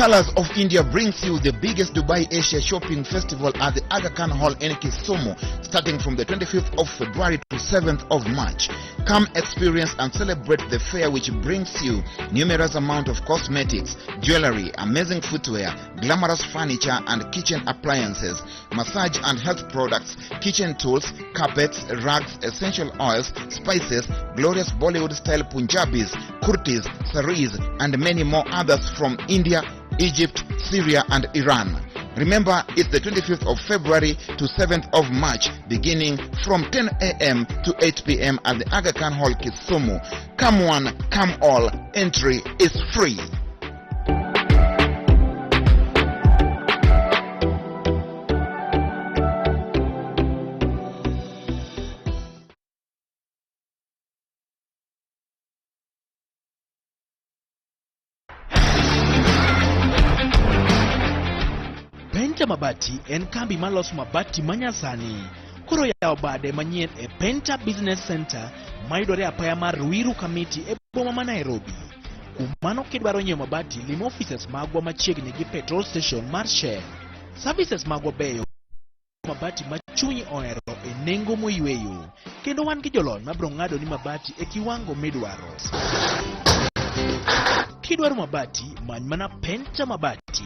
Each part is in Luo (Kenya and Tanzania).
Colors of India brings you the biggest Dubai Asia Shopping Festival at the Aga Khan Hall in Kisumu, starting from the 25th of February to 7th of March. Come experience and celebrate the fair, which brings you numerous amount of cosmetics, jewelry, amazing footwear, glamorous furniture and kitchen appliances, massage and health products, kitchen tools, carpets, rugs, essential oils, spices, glorious Bollywood style Punjabis, kurtis, saris and many more others from India, Egypt, Syria and Iran. Remember, it's the 25th of February to 7th of March, beginning from 10 a.m. to 8 p.m. at the Aga Khan Hall, Kisumu. Come one, come all. Entry is free. Penta Mabati en kambi maloso mabati manyasani. Koro yawo bade manyien e Penta Business Center mayudore apaya mar Ruiru Kamiti e boma ma Nairobi. Kuom mano kidwaro nyiewo mabati, lim offices magwa machiegni gi petrol station mar Shell. Services magwa beyo mabati ma chunyi ohero e nengo moyweyo kendo wan gi jolony mabiro ng'ado ni mabati e kiwango midwaro. Kidwaro mabati, many mana Penta Mabati.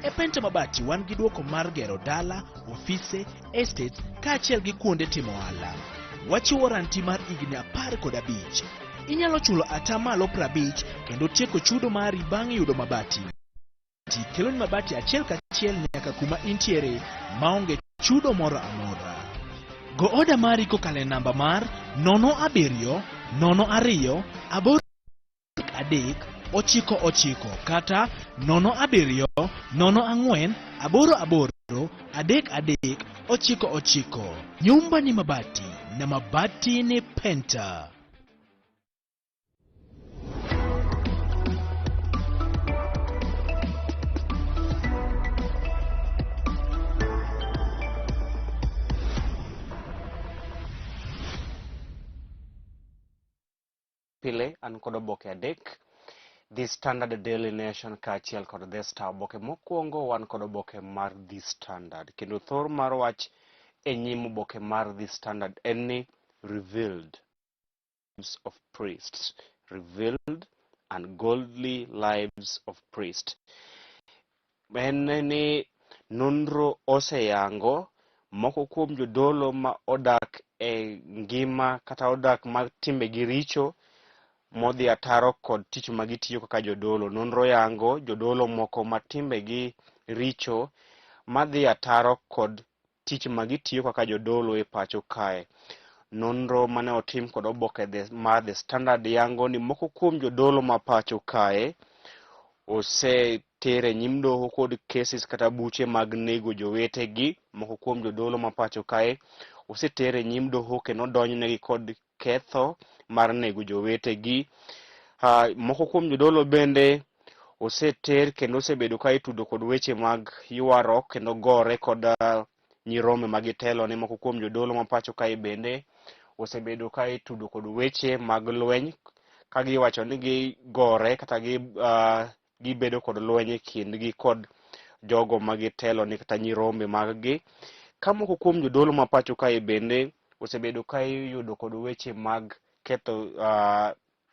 E Penta Mabati wan gi duoko mar gero dala, ofise, estates kaachiel gi kuonde timo ohala. Wachiwo warranty mar higni 15. Inyalo chulo atamalo 50 kendo tieko chudo mari bang' yudo mabati. Keloni mabati achiel kachiel nyaka kuma intiere maonge chudo moro amora. Go oda mari kokalo e namba mar 0 7 0 2 8 3 9 9 kata 0 7 0 4 8 8 3 3 9 9. Nyumba ni mabati na mabati ni Penta. Pile an kod oboke adek: The Standard, Daily Nation kaachiel kod The Star. Oboke mokwongo, wan kod oboke mar The Standard, kendo thor mar wach e nyim oboke mar The Standard en ni "Revealed of Priests", "Revealed Ungodly Lives of Priests". En ni nonro oseyango moko kuom jodolo ma odak e ngima kata odak ma timbegi richo modhi ataro kod tich ma gitiyo kaka jodolo. Nonro yango jodolo moko ma timbegi richo madhi ataro kod tich ma gitiyo kaka jodolo e pacho kae. Nonro mane otim kod oboke mar The Standard yango ni moko kuom jodolo ma pacho kae oseter e nyim doho kod cases kata buche mag nego jowetegi. Moko kuom jodolo ma pacho kae oseter e nyim doho kendo odonjnegi kod ketho mar nego jowetegi. Moko kuom jodolo bende oseter kendo osebedo ka itudo kod weche mag ywaruok kendo gore kod nyirombe ma gitelo ne. Moko kuom jodolo ma pacho kae bende osebedo ka itudo kod weche mag lweny ka giwacho ni gigore kata gibedo kod lweny e kindgi kod jogo ma gitelo ne kata nyirombe mag gi. Ka moko kuom jodolo ma pacho kae bende osebedo ka iyudo kod weche mag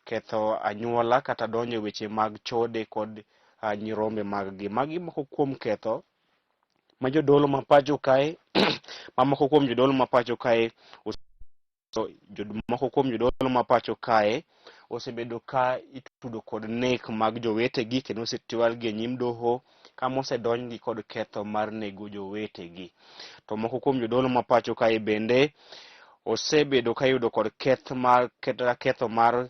ketho anyuola kata donjo e weche mag chode kod nyirombe mag gi. Magi moko kuom ketho ma jodolo ma pacho kae ma moko kuom jodolo ma pacho kae moko kuom jodolo ma pacho kae osebedo ka itudo kod nek mag jowetegi kendo osetwalgi e nyim doho kama osedonjgi kod ketho mar nego jowetegi. To moko kuom jodolo ma pacho kae bende osebedo ka iyudo kod keth mar kata ketho mar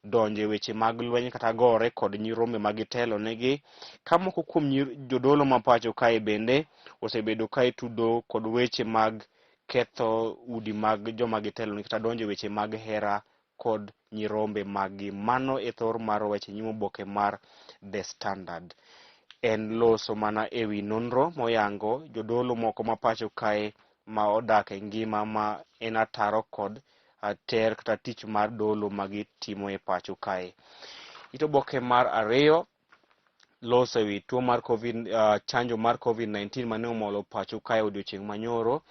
donjo e weche mag lweny kata gore kod nyirombe ma gitelo negi. Ka moko kuom jodolo ma pacho kae bende osebedo ka itudo kod weche mag ketho udi mag joma gitelo negi kata donjo e weche mag hera kod nyirombe maggi. Mano e thor mar wach e nyim oboke mar The Standard. En loso mana ewi nonro moyango jodolo moko ma pacho kae ma odak e ngima ma en ataro kod ter kata tich mar dolo ma gitimo e pacho kae. It oboke mar ariyo, Loso ewi tuo mar COVID, chanjo mar COVID-19 mane omolo pacho kae odiochieng' manyoro.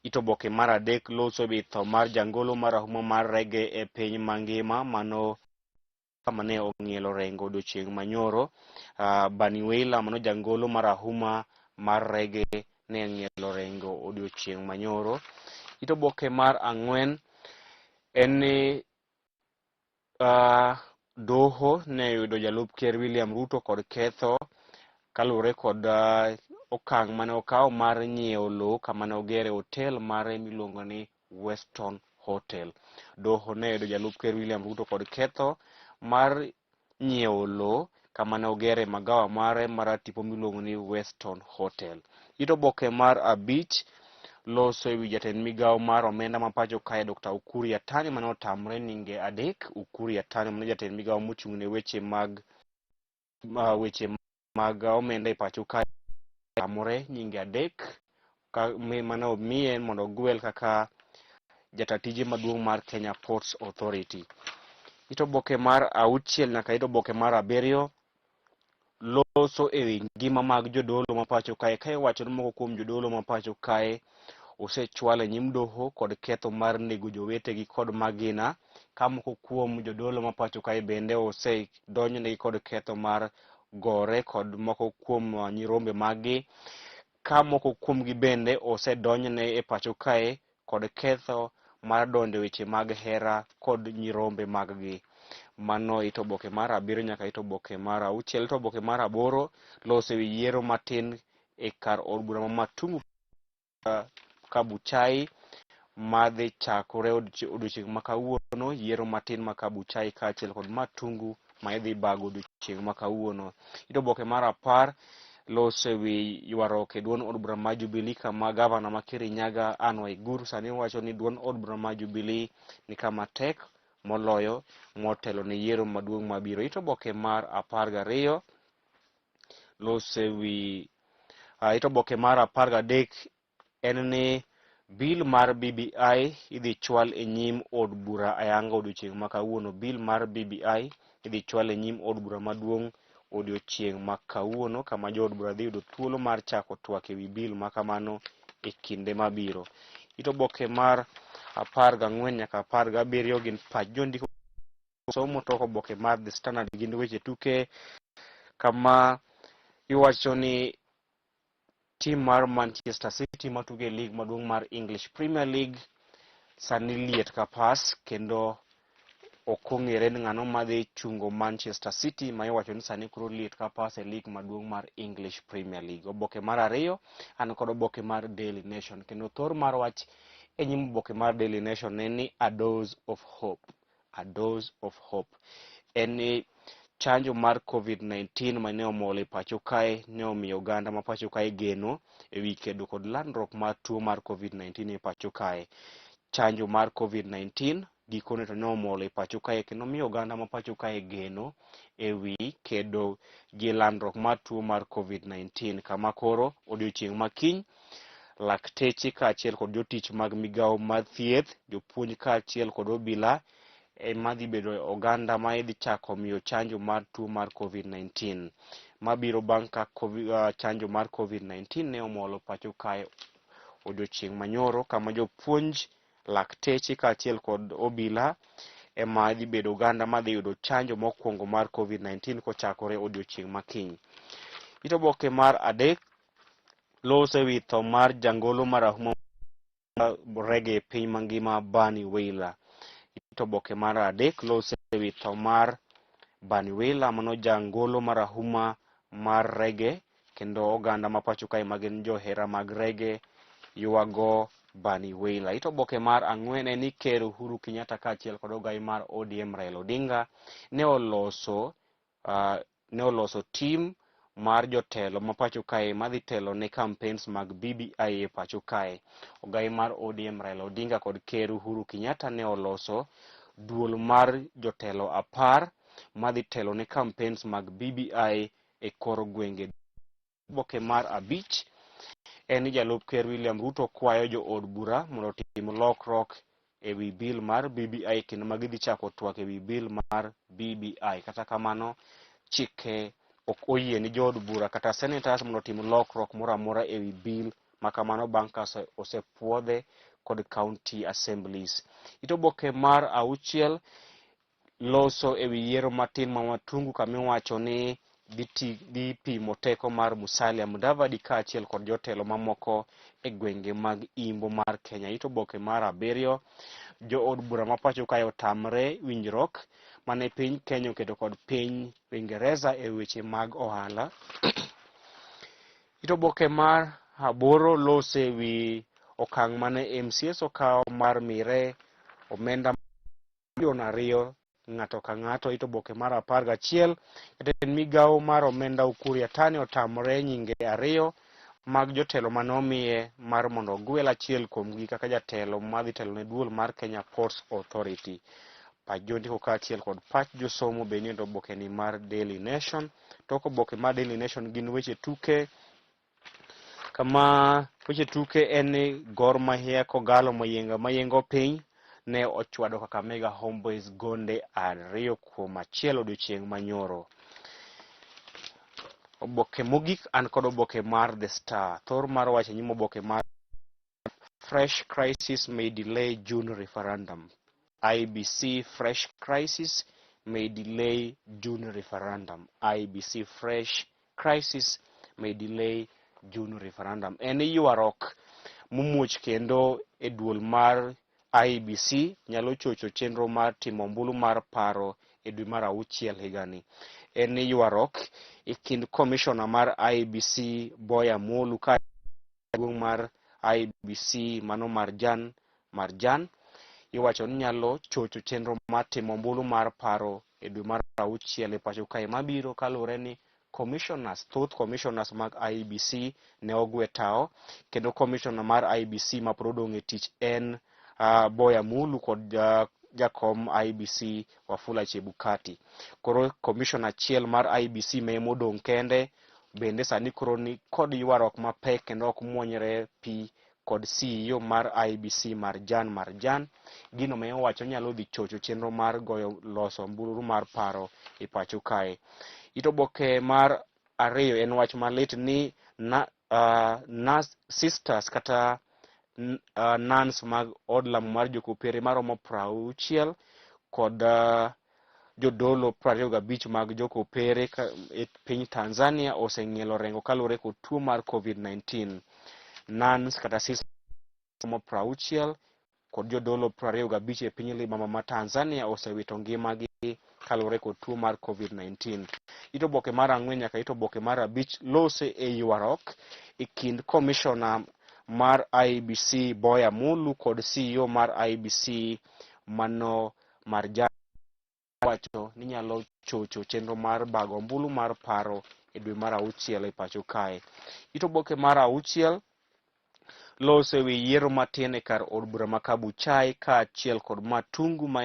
It oboke mar adek loso ewi tho mar jangolo marahuma mar reggae e piny mangima mano mane ong'ielo rengo odiochieng' manyoro. Bunny Wailer mano jangolo marahuma mar reggae ne ong'ielo rengo odiochieng' manyoro. It oboke mar ang'wen en ni doho ne oyudo jalup ker William Ruto kod ketho kaluwore kod okang' mane okawo mar nyiewo lowo kama ne ogere hotel mare miluongo ni Weston Hotel. Doho ne oyudo jalup ker William Ruto kod ketho mar nyiewo lowo kama ne ogere magawa mare mar tipo miluongo ni Weston Hotel. It oboke mar abich loso ewi jatend migawo mar omenda ma pacho kae Dr. Ukur Yatani mane otamre nyinge adek. Ukur Yatani mane jatend migawo mochung' ne weche mag omenda e pacho kae otamore nyinge adek mane omiye mondo ogwel kaka jata tije maduong' mar Kenya Ports Authority. It oboke mar auchiel nyaka it oboke mar abiriyo loso ewi ngima mag jodolo ma pacho kae ka iwacho ni moko kuom jodolo ma pacho kae osechwal e nyim doho kod ketho mar nego jowetegi kod magina ka moko kuom jodolo ma pacho kae bende osedonjnegi kod ketho mar gore kod moko kuom nyirombe maggi ka moko kuomgi bende osedonjne e pacho kae kod ketho mar donjo e weche mag hera kod nyirombe maggi. Mano it oboke mar abiriyo nyaka it oboke mar auchiel. It oboke mar aboro loso ewi yiero matin e kar od bura ma Matungu Kabuchai madhi chakore odiochieng' ma kawuono. Yiero matin ma Kabuchai kaachiel kod Matungu ma idhi bago odiochieng' ma kawuono. It oboke mar 10 loso ewi ywaruok e duond od bura ma Jubilee kama gavana ma Kirinyaga Anne Waiguru sani wacho ni duond od bura ma Jubilee ni kama tek moloyo motelo ne yiero maduong' mabiro. It oboke mar 12 loso ewi it oboke mar 13 en ni bill mar BBI idhi chwal e nyim od bura ayanga odiochieng' ma kawuono. Bill mar BBI idhi chwal e nyim od bura maduong' odiochieng' ma kawuono kama jood bura dhi yudo thuolo mar chako twak ewi bill ma kamano e kinde mabiro. It oboke mar 14 nyaka 17 gin pach jondiko somo tok oboke mar The Standard gin weche tuke kama iwacho ni tim mar Manchester City matugo e lig maduong' mar English Premier League sani liet ka pas kendo ok ong'ere ni ng'ano madhi chungo Manchester City ma iwacho ni sani koro liet ka pas e lig maduong' mar English Premier League. Oboke mar ariyo an kod oboke mar Daily Nation kendo thor mar wach e nyim oboke mar Daily Nation en ni "A Dose of Hope". A Dose of Hope en ni chanjo mar COVID-19 mane omol e pacho kae ne omiyo oganda ma pacho kae geno ewi kedo kod landruok mar tuo mar COVID-19 e pacho kae. Chanjo mar COVID-19 gikone to ne omol e pacho kae kendo miyo oganda ma pacho kae geno ewi kedo gi landruok mar tuo mar COVID-19 kama koro odiochieng' ma kiny lakteche kaachiel kod jotich mag migawo mar thieth, jopuonj kaachiel kod obila ema dhi bedo oganda ma idhi chako miyo chanjo mar tuo mar COVID-19 mabiro bang' ka chanjo mar COVID-19 ne omolo pacho kae odiochieng' manyoro kama jopuonj, lakteche kaachiel kod obila ema dhi bedo oganda madhi yudo chanjo mokwongo mar COVID-19 kochakore odiochieng' ma kiny. It oboke mar adek loso ewi tho mar jangolo marahuma reggae e piny mangima Bunny Wailer. It oboke mar adek loso ewi tho mar Bunny Wailer mano jangolo marahuma mar reggae kendo oganda ma pacho kae magin johera mag reggae ywago Bunny Wailer. It oboke mar ang'wen en ni Ker Uhuru Kenyatta kaachiel kod ogai mar ODM Raila Odinga ne oloso tim mar jotelo ma pacho kae madhi telo ne campaigns mag BBI e pacho kae. Ogai mar ODM Raila Odinga kod Ker Uhuru Kenyatta ne oloso duol mar jotelo 10 madhi telo ne campaigns mag BBI e kor gwenge. Oboke mar abich en ni jalup ker William Ruto kwayo jo od bura mondo otim lokruok ewi bill mar BBI kendo ma gidhi chako twak ewi bill mar BBI. Kata kamano, chike Ok oyie ni jood bura kata senators mondo otim lokruok moro amora ewi bill ma kamano bang' ka osepuodhe kod county assemblies. It oboke mar auchiel loso ewi yiero matin ma Matungu kama iwacho ni dhi pimo teko mar Musalia Mudavadi kaachiel kod jotelo mamoko e gwenge mag imbo mar Kenya. It oboke mar abiriyo, jood bura ma pacho kae otamre winjruok mane piny Kenya oketo kod piny Uingereza e weche mag ohala. It oboke mar aboro lose wi okang' mane MCAs okawo mar mire omenda milion 2 ng'ato ka ng'ato. It oboke mar 11, jatend migawo mar omenda Ukur Yatani otamore nyinge ariyo mag jotelo mane omiye mar mondo ogwel achiel kuomgi kaka jatelo madhi telo ne duol mar Kenya Ports Authority. Pach jondiko kaachiel kod pach josomo be nie oboke ni mar Daily Nation. Tok oboke mar Daily Nation gin weche tuke, kama weche tuke en ni Gor Mahia Kogalo Mayienga mayiengo piny ne ochwado Kakamega Homeboys gonde 2-1 odiochieng' manyoro. Oboke mogik an kod oboke mar The Star. Thor mar wach e nyim oboke mar Fresh crisis may delay June referendum. IEBC fresh crisis may delay June referendum. IEBC fresh crisis may delay June referendum. En ywaruok momuoch kendo e duol mar IEBC nyalo chocho chenro mar timo ombulu mar paro e dwe mar auchiel higani. En ywaruok e kind komishona mar IEBC Boya Molu ka jaduong' mar IEBC mano Marjan Marjan iwacho ni nyalo chocho chenro mar timo ombulu mar paro e dwe mar auchiel e pacho kae mabiro, kaluwore ni commissioners, thoth commissioners mag IEBC ne ogwe tao, kendo commissioner mar IEBC ma pod odong' e tich en Boya Mulu kod jakom IEBC Wafula Chebukati. Koro commissioner achiel mar IEBC ma emodong' kende bende sani koro ni kod ywaruok mapek kendo ok muonyre pi kod CEO mar IEBC Marjan Marjan, gino ma owacho nyalo dhi chocho chenro mar goyo loso ombulu mar paro e pacho kae. It oboke mar ariyo en wach malit ni na, nurse sisters kata nuns mag od lamo mar jokopere maromo 60 kod jodolo 25 mag jokopere e piny Tanzania oseng'ielo rengo kaluwore kod tuo mar COVID-19. Nuns kata sisters romo 60 kod jodolo 25 e piny libamba ma Tanzania osewito ngimagi kaluwore kod tuo mar COVID-19. It oboke mar ang'wen nyaka it oboke mar abich lose e ywaruok e kind komishona mar IEBC Boya Mulu kod CEO mar IEBC mano Marjan wacho ni nyalo chocho chenro mar bago ombulu mar paro e dwe mar auchiel e pacho kae. It oboke mar auchiel loso e wi yiero matin e kar od bura ma Kabuchai kaachiel kod Matungu ma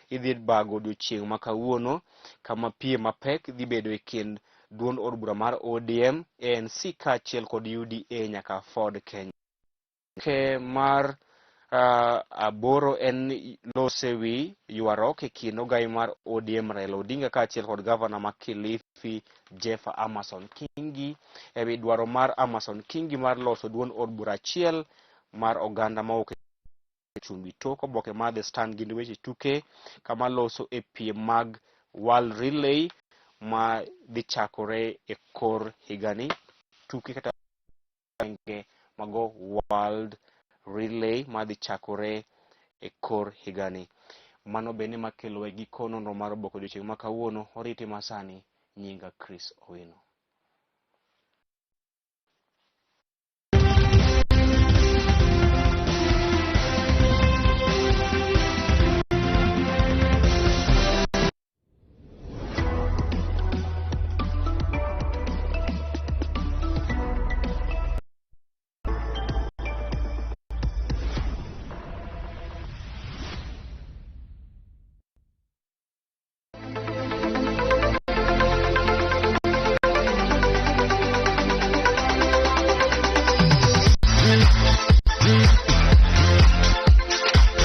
idhi bago odiochieng' ma kawuono, kama piem mapek dhi bedo e kind duond od bura mar ODM, ANC kaachiel kod UDA nyaka Ford Kenya. Ke mar aboro en lose wi ywaruok e kind ogai mar ODM Raila Odinga kaachiel kod gavana ma Kilifi Jeff Amason Kingi ewi dwaro mar Amason Kingi mar loso duond od bura achiel mar oganda mawuok e chumbi. Tok oboke mar The Stand gin weche tuke, kama loso e piem mag World Relay ma dhi chakore e kor higani, tuke kata gwenge mago World Relay madhi chakore e kor higani. Mano bende makelo e giko nonro mar oboke odiochieng' ma kawuono. Oriti masani, nyinga Chris Owino.